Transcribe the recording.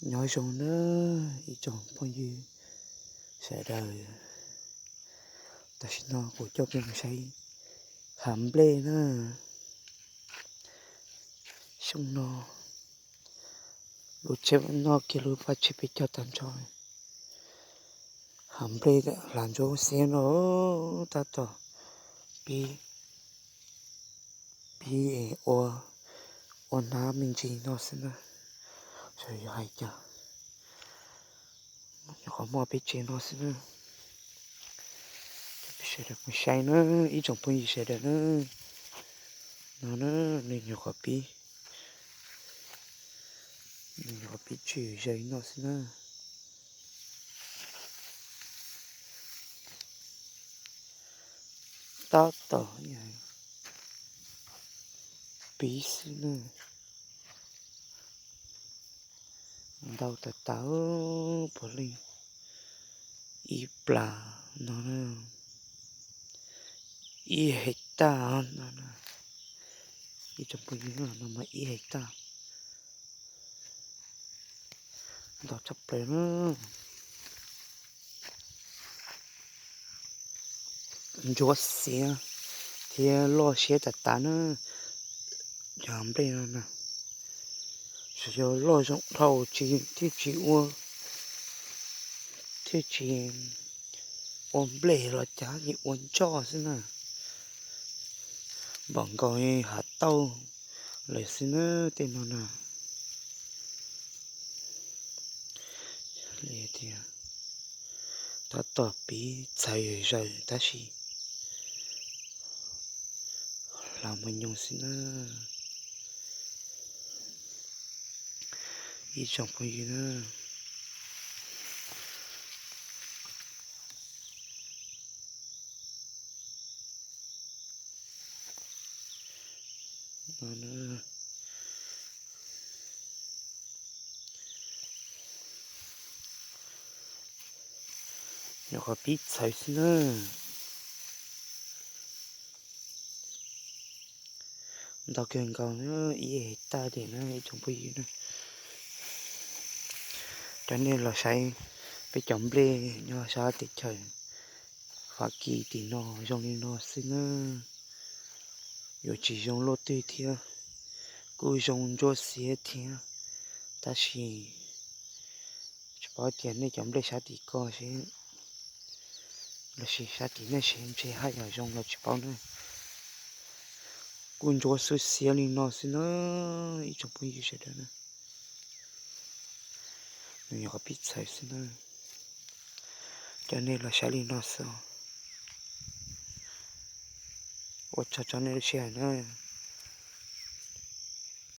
Nyob zoo na ib tsoom phooj ywg sawv daws, tam sim no kuv coj peb mus saib hav nplej na. Xyoo no lub tsheb noj kiag lub vaj tsheb peb caug tag nrho. Hav nplej hlav ntsuab xiab no tab tom pib, pib ua, ua hnab me ntsis no xwb na. Xyov yog hais cas, nyuam qhuav muaj peb tsev no xwb na. Coj peb sawv daws mus saib na ib tsoom phooj ywg sawv daws na. No na, nws nyuam qhuav pib, nws nyuam qhuav pib tswm zaws no xwb na. Tab tom pib xwb na. Ntau tas tas, puav leej ib plas no na, ib hais taj no na. Ib tsoom phooj ywg, no mas ib hais taj, ntau tshaj plaws na. Ntsuab xiab thiab loj siab tas tas na. Cov nplej no na, tsuas yog loj zoo dhau tsis thiaj tsis ua, thiaj tsis ua nplej los cas li ua ntsoj xwb na. Npaum nkaus hav tauj lawm xwb na tej no na. Li tias tab tom pib txhawv zaws tab sis hlav mus nyoos xwb na. Ib tsoom phooj ywg na, nyuam qhuav pib txhawv xwb na. Ntau kawg nkaus na, ib hais taj li na ib tsoom phooj ywg na. Cov nej los saib peb cov nplej nyob sab teb chaws Fab Kis tim no zoo li no xwb na. Yuav tsis zoo luaj twg thiab, kuj zoo ntsuab xiab thiab, tab sis tsis paub tias nej cov nplej sab tim ko seb, los sis sab tim nej seb ntshe haj yam zoo los tsis paub na. Kuj ntsuab xwb xiab li no xwb na, ib tsoom phooj ywg sawv daws na. Nws nyuam qhuav pib txhawv xwb na. Cov nej los saib li no xwb. Ua tsaug rau nej lub sij hawm na.